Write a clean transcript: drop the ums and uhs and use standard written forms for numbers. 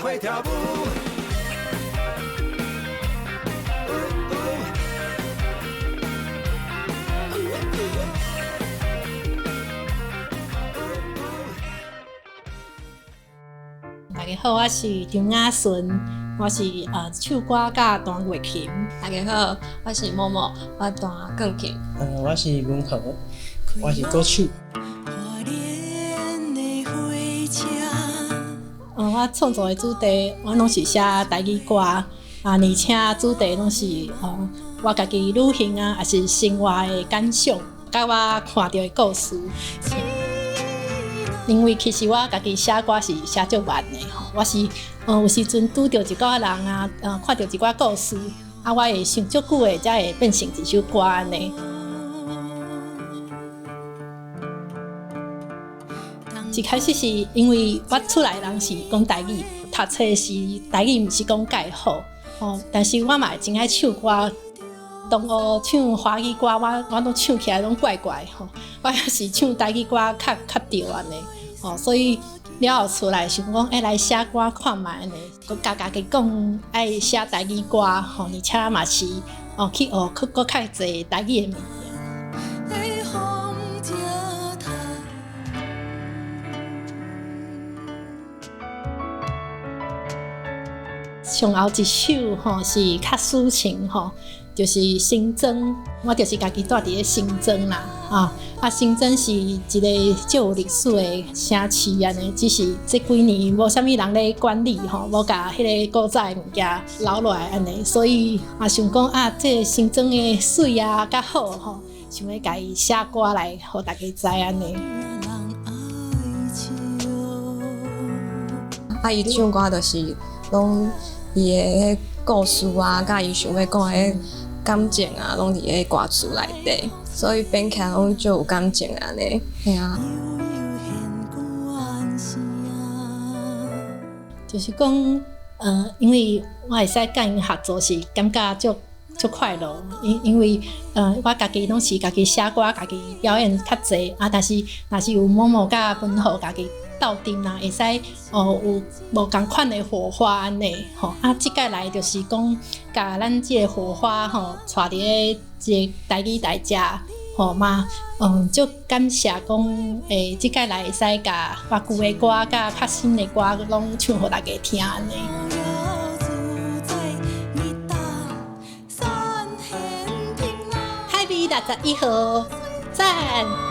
伙跳舞。大家好，我是張雅純，我是唱歌佮彈月琴。大家好，我是某某，我彈鋼琴。我是文豪，我是鼓手。我創作的主題，我攏是寫台語歌，啊，而且主題攏是我家己旅行啊，抑是生活的感想，佮我看著的故事。因為其實我家己寫歌是寫足慢的吼，我是有時陣拄著一寡人啊，看著一寡故事，啊，我會想足久的，才會變成一首歌按呢。一開始是因為我厝內人是講台語，讀冊時台語毋是講蓋好，吼，但是我嘛會真愛唱歌，同學唱華語歌，我攏唱起來攏怪怪吼，我也是唱台語歌較較對按呢，吼，所以了後厝內想講，欸，來寫歌看覓按呢，閣共家己講愛寫台語歌，吼，而且嘛是哦去學閣閣較濟台語的物件。上後一首吼是較抒情吼，就是新莊，我就是家己住佇咧新莊啦，啊啊新莊是一个足有歷史的城市按呢，只是這幾年無啥物人咧管理吼，無共彼个古早的物件留落來按呢，所以嘛想講啊，這个新莊的媠啊較好吼，想欲共伊寫歌來予大家知按呢。啊，伊唱歌就是攏伊的彼故事啊，佮伊想欲講的感情啊，攏佇彼歌詞內底，所以編起來攏足有感情按呢，嘿啊。就是講，因為我會使佮𪜶合作是感覺足足快樂，因為我家己攏是家己寫歌、家己表演較濟啊，但是若是有某某佮文豪家己鬥陣啊，會使哦有無仝款的火花按呢吼。啊，這擺來就是講，共咱這個火花吼，帶佇咧這個台語台遮吼嘛，足感謝講，欸，這擺來會使共我舊的歌佮較新的歌攏唱予大家聽按呢。海味61號，讚！